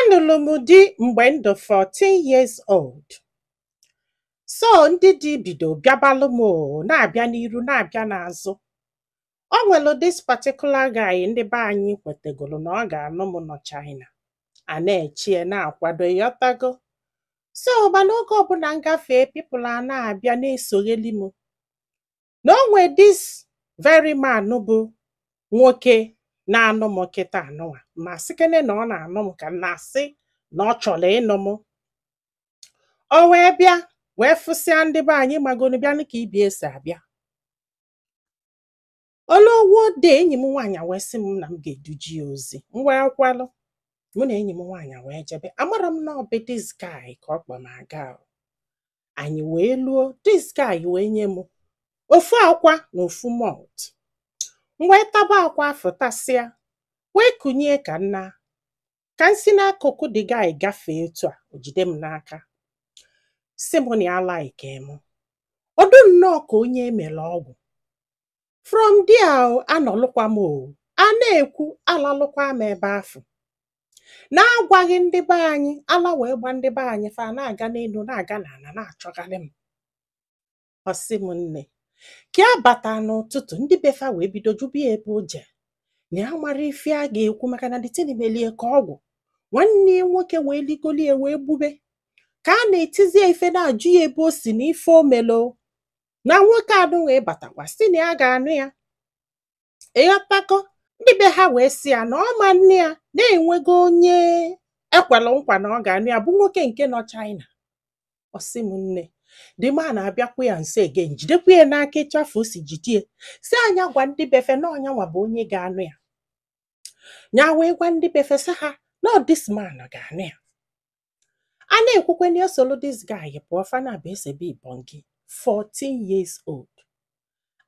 Anụlụ m di mgbe m dị 14 years old. So ndị di bido bịabalụ m o, na-abịa n'iru na-abịa n'azụ. O nwelu this particular guy ndị be anyị kwetegolu na ọ ga-anụ m nọ China. A na-eche na-akwado, ịghọtago. So mana oge ọbụla m gafee, people a na-abịa na-esogheli m. Na o nwee this very man bụ nwoke na-anụ m kịta anụnwa, ma sịkene na ọ na-anụ m ka m na-asị na ọ chọrọ ịnụ m. O wee bịa wee fụsịa ndị be anyị magonu bịanụ ka ibi esi abịa. Olu one day, enyi m nwaanyị wee sị m na m ga-eduji ya ozi. M wee kwelụ. Mụ na enyi m nwaanyị wee jebe. Amarọ m na ọ bụ this guy ka ọ kpọ m aga o. Anyị wee luo, this guy wee nye m ofu akwa na ofu malt. M wee taba akwa afụ, tasịa, wee kunie ka m naa. Ka m si n'akụkụ the guy gafee etu a, o jide m n'aka, sị m na ya like m. Ọ dị nnọọ ka onye emere ọgwụ. From there o, anọlụkwa m o. A na-ekwu alalụkwa m ebe afụ. Na-agwaghị ndị be anyị, ala wee gba ndị be anyị, fa na-aga n'elu na-aga n'ala na-achọgharị m. Ọ sị m nne, ka ya bata n'ụtụtụ, ndị be fa wee bido jụba ya ebe o je. Na ya mara ife a ga-ekwu maka na the thing melie ka ọgwụ. Nwanne ya nwoke wee ligolie wee gbube. Ka a na-etizi ya ife, na-ajụ ya ebe o si na ife o melo. O. Na nwoke anụnwa ịbatakwa sị na ya ga-anụ ya. Ịghọtago? Ndị be ha wee sị ya na ọ ma nne ya na-enwego onye ekwelụ nkwa na ọ ga-anụ ya bụ nwoke nke nọ China. Ọ sị m nne, the man abịakwa ya nso again, jidekwa ya n'aka etu afọ o si jidie, sị anya gwa ndị befe na ọnyanwa bụ onye ga-anụ ya. Nya wee gwa ndị befe, sị ha na this man ga-anụ ya. A na-ekwukwe na esolu this guy pụọ, fana bụ esebe ibongi 14 years old.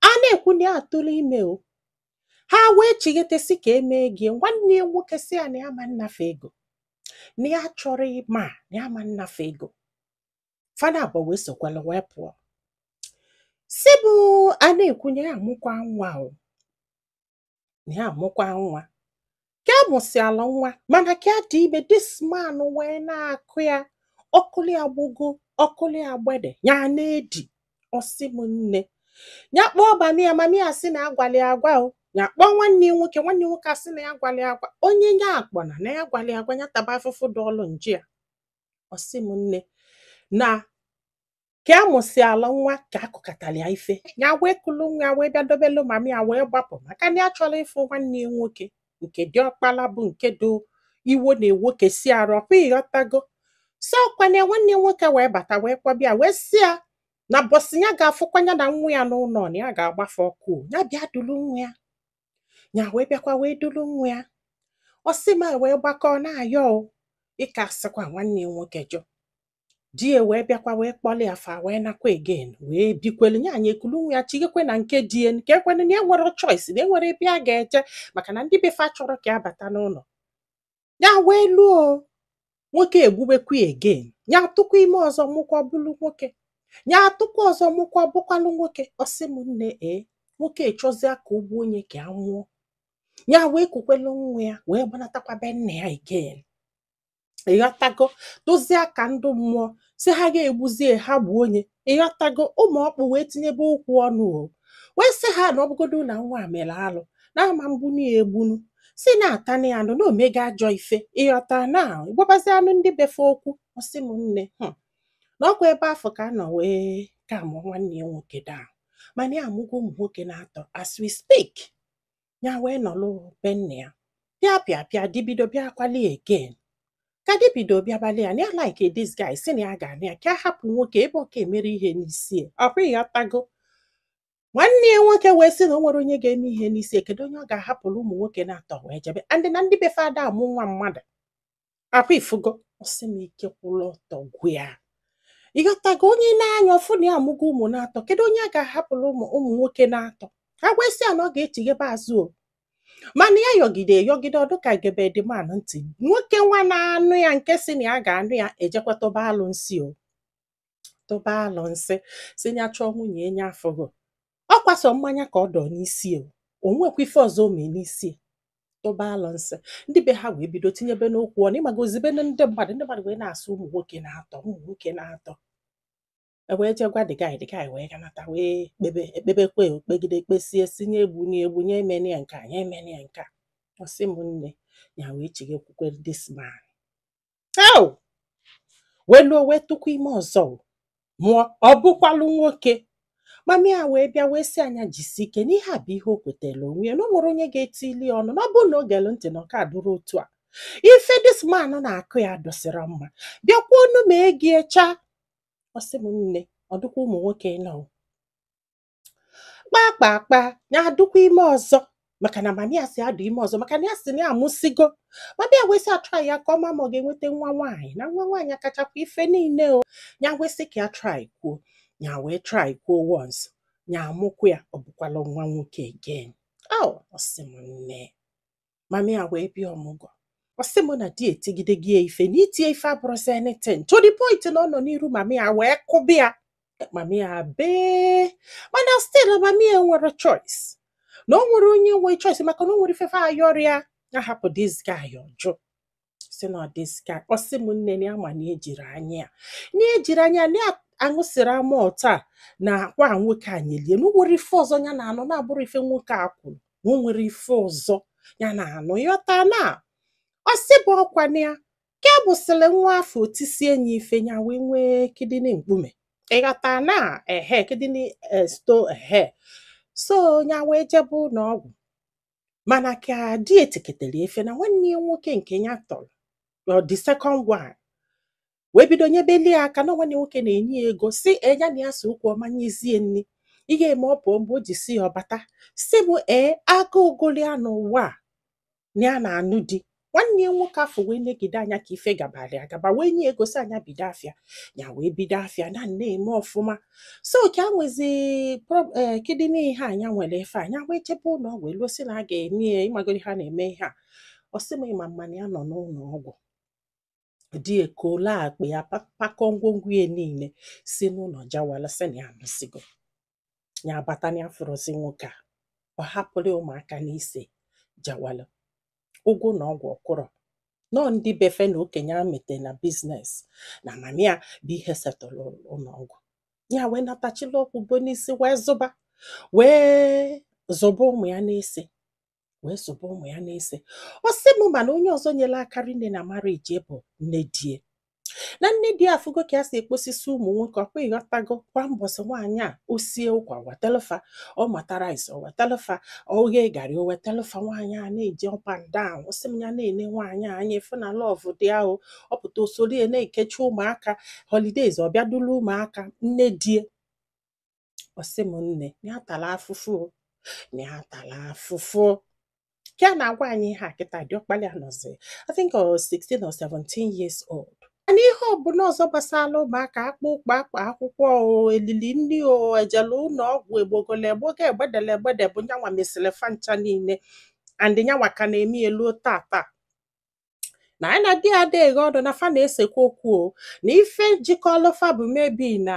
A na-ekwu na ya atụrụ ime o. Ha wee chighetesi ka emee gị. Nwanne ya nwoke si ya na ya ma nnafe ego, na ya chọrọ ịma na ya ma nnafe ego. Fana abụọ wee sokwala wee pụọ. Si bụ a na-ekwunye ya amụkwa nwa o, na ya amụkwa nwa. Ka a mụsịala nwa, mana ka a dị ime, this man wee na-akụ ya ọkụli agbụgo ọkụli agbede ya na-edi. Ọsị m nne, ya kpọọ mummy ya, mummy ya sị na agwali agwa o. Ya kpọọ nwanne ya nwoke, nwanne ya nwoke asị na ya gwali agwa. Onye ya akpọna na ya gwali agwa, ya taba afụfụ dị ọlụ nje ya. Ọsị m nne, na ka a mụsịala nwa ka akụkatara ya ife, ya wee kulu nwa ya wee bịa dobelu mummy ya, wee gbapụ maka na ya chọrọ ịfụ nwanne ya nwoke nke diọkpala bụ nke do iwo na-ewokesi arụ ọkwa. Ịghọtago? So ọkwana nwanne ya nwoke wee bata wee kpọbịa, wee sị ya na bọsị ya ga-afụkwa ya na nwa ya n'ụlọ, na ya ga-agbafe ọkụ o. Ya bịa dulu nwa ya. Ya wee bịakwa wee dulu nwa ya. Ọ sị ma wee gbakọọ na-ayọ o, ịka sịkwa nwanne ya nwoke jụ di ya, wee bịakwa wee kpọlị ya, fa wee nakwa again, wee bikwelu nya. Anyị ekulu nwa ya chighekwe na nke di ya, nke ekwenu na enwere choice, na enwere ebe a ga-eje maka na ndị befa chọrọ ka ya bata n'ụlọ ya. Wee luo, nwoke egbubekwa ya again. Ya atụkwa ime ọzọ, mụkwa bụlụ nwoke. Ya atụkwa ọzọ, mụkwa bụkwalụ nwoke. Ọsị m nne, ee, nwoke chọzịa ka o gbuo onye ka ya nwụọ. Ya wee kukwelu nwa ya wee gbanatakwa be nna ya again. Ịghọtago? Dozie ka ndụ mmụọ si ha ga-egbuzie ha gbuo onye. Ịghọtago? Ụmụ ọkpụ wee tinyebe okwu ọnụ o, wee sị ha na ọ bụgodu na nwa a mere alụ na ama mgbunu ya egbunu, si na-atani anụ na omega ajọ ife. Ịghọta? Na gwabazi anụ ndị befe okwu. Ọsị m nne, na ọkwa ebe afọ ka a nọ wee ka mụọ nwanne ya nwoke daa, mana ya amụgo ụmụ nwoke na-atọ as we speak. Ya wee nọlụ be nna ya, pịa pịa pịa, dibido bịa kwali again. Ka dibido bịabalị ya na ya like this guy, si na ya ga-anụ ya, ka a hapụ nwoke ebe ọ ka emere ihe n'isi ya. Ọkwa ịghọtago? Nwanne ya nwoke wee sị na o nwere onye ga-eme ihe n'isi ya, kedu onye ọ ga-ahapụrụ ụmụ nwoke na-atọ wee jebe andị na ndị be fada amụ nwa mmadụ akwa ifugo. Ọsị m ike kwụrụ ọtọ gwụ ya. Ịghọtago? Onye na-anya ọfụ na ya amụgo ụmụ na-atọ, kedu onye a ga-ahapụrụ ụmụ nwoke na-atọ? Ha wee sị ya na ọ ga-echighebe azụ o, mana ya yọgide yọgide ọdụ ka gebe the man ntị. Nwoke nwa na-anụ ya nke si na ya ga-anụ ya ejekwa tụba alụ nsị o, tụba alụ nsị, si ya chọọ nwunye enye afọgo. Ọ kwaso mmanya ka ọ dọ n'isi o, o nwekwa ife ọzọ o mee n'isi. Tụba alụ nsị ndị be ha wee bido tinyebe n'okwu ọnụ, ịmaga ozibe ndị mmadụ, ndị mmadụ wee na-asụ ụmụ nwoke na-atọ, ụmụ nwoke na-atọ. E wee jee gwa the guy, the guy wee ganata, wee kpebe ekpebekwe, kpegide, kpesie, si nye egbu nye egbu, nye emeni ya nke a, nye emeni ya nke a. Ọ sị m nne, ya wee chigekwukwe this man. Oh! Wee lụọ, wee tụkwa ime ọzọ o. Mụọ, ọ bụkwalụ nwoke. Mami a wee bịa wee sị anya jisi ike n'ihe a bụ ihe o kwetara onwe ya, na o nwere onye ga-etili ya ọnụ, na ọ bụrụ na o gere ntị na ọ ka dụrụ otu a. Ife this man na-akụ ya dosịrị mma, bịakwa onu ma ego chaa. Ọ sị m nne, ọ dịkwa ụmụ nwoke nọ kpaa kpaa kpaa, ya adụkwa ime ọzọ, maka na mami ya si adụ ime ọzọ, maka na ya si na ya amụsigo. Mami ya wee sị atry ya ka ọma ma ọ ga-enweta nwa nwaanyị, na nwa nwaanyị kachakwa ife niile o. Ya wee sị ka ya try kwuo, ya wee try kwuo once, ya amụkwu ya, ọ bụkwala nwa nwoke again. Oh, ọ sị m nne, mami ya wee bịa ọmụgwọ. Ọ sị m na di etigide gị ya ife, na itie ife abụrụzi anything, to the point na ọ nọ n'iru mami ya wee kụba ya. Mami ya bee, mana still mami ya nwere choice, na o nwere onye nwe choice, maka na o nwere ifefe ayọrịa ya hapụ this guy. Ọjụ si na this guy. Ọ sị m nne, na ya ma na ejiri anya ya, na ejiri anya na ya aṅụsịrị ama ọta na akwa nwoke a nyelie, na o nwere ife ọzọ ya na-anụ na-abụrụ ife nwoke a kwuru, na o nwere ife ọzọ ya na-anụ ịghọta. Na ọ sị bụ ọkwa na ya ka bụsịrị nwa afọ otisie ya ife, ya wee nwee kidney mkpume, ịghọta, na ehe kidney sto ehe. So ya wee jebe ụlọ ọgwụ, mana ka di etiketere efe na nwanne ya nwoke nke ya tọrọ, ọ the second one, wee bido nyebeli ya aka, na nwanne ya nwoke na-enye ya ego, si ee ya na ya so okwu ọma, nyezie nri ihe eme ọ pụọ. Mgbe o ji si ya ọbata, si bụ ee agụụ gụrụ ya n'ụwa a, na ya na-anụ di. Nwanne ya nwoke afọ wee negide anya ka ife gabara agaba, wee nye ego, si anya bido afịa. Ya wee bido afịa na na-eme ọfụma. So ka a nwezi kidney ihe anya nwere ife anya, wee chebe ụlọ ọgwụ elu, sị na a ga-eme ya, ịmagoro ha na-eme ihe a. Ọ sị m, ịma mma na ya nọ n'ụlọ ọgwụ, di ekola akpa ya, pakọ ngwongwo ya niile, si n'ụlọ jawala, sị na ya anụsigo. Ya abata na ya fụrụzi nwoke a, ọ hapụrụ ụmụaka n'ise, jawala. Ụgwọ na ọgwụ ọkwụrọ nọọ, ndị befe na okenye a mete na business na mami ya bụ ihe setụlụ ụlọ ọgwụ. Ya wee natachila ọkwụ bo n'isi, wee zụba, wee zụba ụmụ ya n'ise, wee zụba ụmụ ya n'ise. Ọ sị m, mana onye ọzọ nyere aka rinne na marriage bụ nne die, na nne di afụgo ka ya si ekposisi ụmụ nwoke ọkwa, ịghọtago. Kwa mbọsị nwaanyị a o sie ụkwa wetelụfa, ọ mata rice o wetelụfa, oghe garị o wetelụfa. Nwaanyị a na-eje up and down. Ọ sị m ya na-ene nwaanyị a anya, efu na love dị ahụ. Ọ pụta osorie na-ekechi ụmụaka, holidays ọ bịa dulu ụmụaka nne die. Ọ sị m nne, ya tara afụfụ o, na ya tara afụfụ. Ka a na-agwa anyị ihe a kịta, diọkpali anọzi, I think ọ 16 or 17 years old. Mana ihe ọbụla ọzọ gbasara ụmụaka, akpa ụkpa, akpa akwụkwọ o, elili nri o, ejele ụlọ ọgwụ, egbogole egbogo, egbedele egbede, bụ nyanwa mesịrị fa ncha niile. And nyanwa ka na-eme elu tata na anyị na di ya ada eghe ọnụ, na fa na-esekwa okwu o, na ife jikọlụ fa bụ mebi na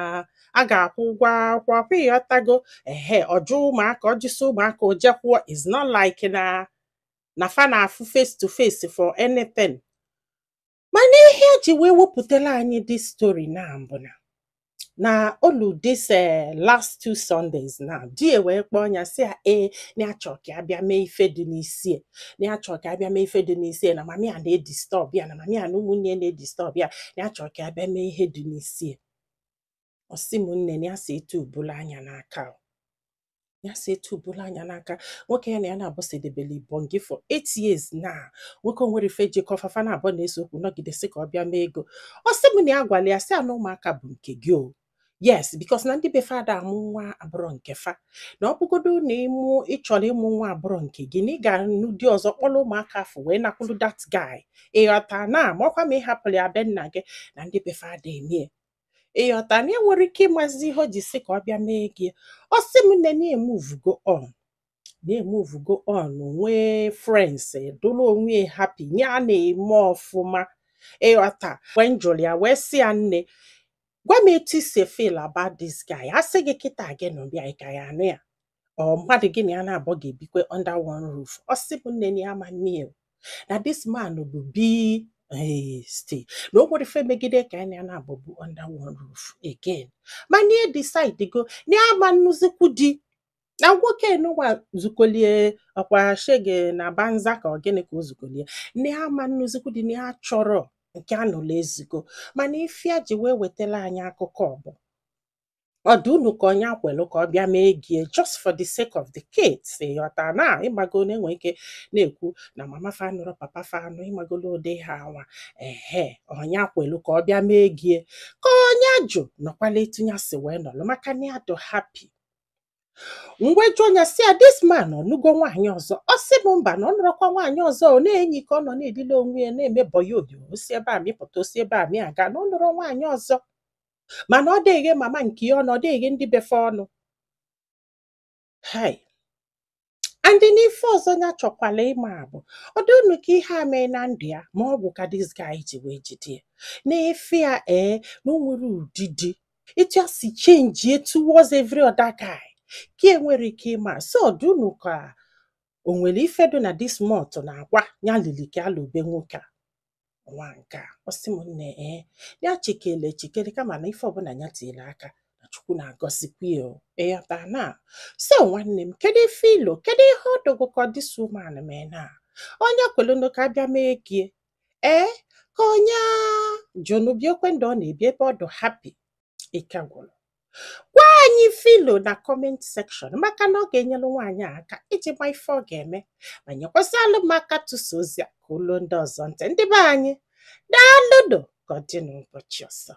a ga-akwụ ụgwọ akwụkwọ kwa, ịghọtago. Ehe, ọjụ ụmụaka, ọjụsị ụmụaka, o jekwuo. Is not like na fa na-afụ face to face for anything. Mana ihe eji wee wepụtara anyị this story na mbụ na olu this last two Sundays now, di e wee kpọọ ya, sị ya ee, na ya chọrọ ka ya bịa mee ife dị n'isi e, na ya chọrọ ka ya bịa mee ife dị n'isi e, na mami ya na-edisturb ya, na mami ya na ụmụnne ya na-edisturb ya, na ya chọrọ ka ya bịa mee ihe dị n'isi e. Ọ sị m nne, na ya si etu ubulu anya n'aka o, ya si etu ubulu anya n'aka nwoke ya na ya na-abụsidebele ibongi for 8 years now. Nwoke nwere ife jikọ fafa na abụọ na-ese okwu, nọgide sị ka ọ bịa mee ego. Ọ sị m na ya gwara ya, sị ya na ụmụaka bụ nke gị o, yes, because na ndị be fada amụ nwa abụrọ nke fa, na ọ bụgodo na ịmụ ịchọrọ ịmụ nwa abụrọ nke gị, na ị ga-anụ di ọzọ, kpọrọ ụmụaka afọ wee nakwulu that guy, ịghọta, na ma ọkwa ma ị hapụrụ ya be nna gị, na ndị be fada emie, ịghọta, na e nwere ike ịmazi ihe o ji sị ka ọ bịa mee gị. Ọ sị m nne, na-emuvugo on, na-emuvugo on, nwee friends, dụrụ onwe ya happy, ya na-eme ọfụma, ịghọta. Mgbe m jụrụ ya wee sị ya, nne, gwa m etu isi feel about this guy, a sị gị kịta gị nọ bịa, ị ka ya anụ ya? Ọ mmadụ gị na ya na-abụọ ga-ebikwe under one roof? Ọ sị m, nne, na ya ama mmie o, na this man bụ beast, na o nwere ife megide ka ya na ya na-abụ bụ under one roof again. Mana ihe decide go na ya ama nnuzikwu di na nwoke nụnwa zukolie ọkwa shege na banza, ka ọ gịnị ka o zukolie, na ya ama nnuzikwu di, na ya chọrọ nke anụla ezigo. Mana ife a ji wee wetala anyị akụkọ bụ ọdụ unu ka onye akwelu ka ọ bịa mee gie just for the sake of the kids. Ịghọta na ịgbago na-enwe ike na-ekwu na mama fa nụrụ, papa fa anụ, ịmagolo ụdị ha anwa. Ehe, onye akwelu ka ọ bịa mee gie, ka onye jụ nọkwala etu ya si wee nọlụ, maka na ya dụ happy. Mgbe jụọ ya si ya, this man ọnụgo nwaanyị ọzọ? Ọ sị m mba, na ọ nụrụkwa nwaanyị ọzọ. Ọ na-enyi ka ọ nọ na-edile onwe ya, na-eme boyoyo, osi ebe a mịpụta, osi ebe a mị aga, na ọ nụrụ nwaanyị ọzọ, mana ọ dịghị mama nke ya ọnụ, ọ dịghị ndị befe ọnụ. Hai, and n'ife ọzọ ya chọkwala ịma bụ, ọ dị unu ka ihe a mee na ndụ ya, ma ọ bụ ka this guy ji wee jide ya na-efe ya, ee, na o nwere ụdịdị etu ya si change towards every other guy ka e nwere ike ịma. So ọ dị unu ka o nwere ife dị na this month na akwa ya lili ka alụbe nwoke a nwa nke a. Ọ sị m, nne, ee, ya chikele chikele, kama na ife ọbụla ya tinyere aka na Chukwu na-agọzikwa ya o. Ịghọta na? So nwanne m, kedu ife ilo, kedu ihe ọ dogo ka this woman mee na onye kwelunu ka abịa mee gie, ee, ka onye jụnụ bi ekwendụ ọ na-ebi ebe ọ dụ happy? Ike gwụrụ. Gwa anyị filo na comment section, maka na ọ ga-enyere nwaanyị a aka iji gba ife ọ ga-eme, ma nyekwasịalụ m aka tụsa ozi a ka ụlọ ndị ọzọ ntị. Ndị be anyị, daalụnụ. Ka ọ dị n'ụbọchị ọzọ.